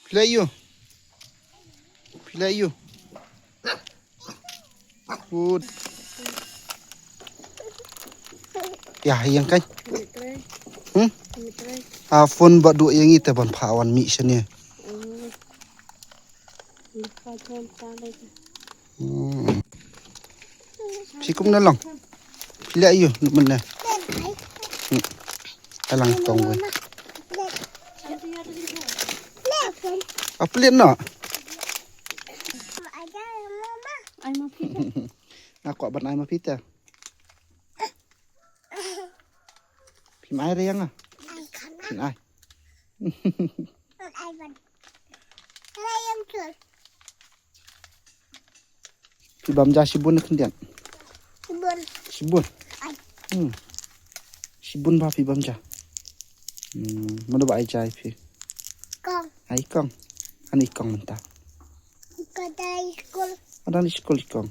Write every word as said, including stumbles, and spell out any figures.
Phi la ïoh. Phi la ïoh. Good. Ïa, ïeng kai. Hmm? A phone ba duh ïa ngi te ban phah wan mih shane. Hmm. Phi kumno long? Phi la ïoh mynne. Hmm. Alang tong wei. Aplit no. Ai ma phi. Nga kwah ban ai ma phi te. Phim ai re ïa nga. Phin ai. Phi bam ja shibun ne khyndiat? Shibun. Shibun. Hmm. Shibun ba phi bam ja. Hmm. Mano ba ai ja ïa phi? Kong. Ai kong. Ani kong mynta. Ka dei skul. Adang di skul i kong.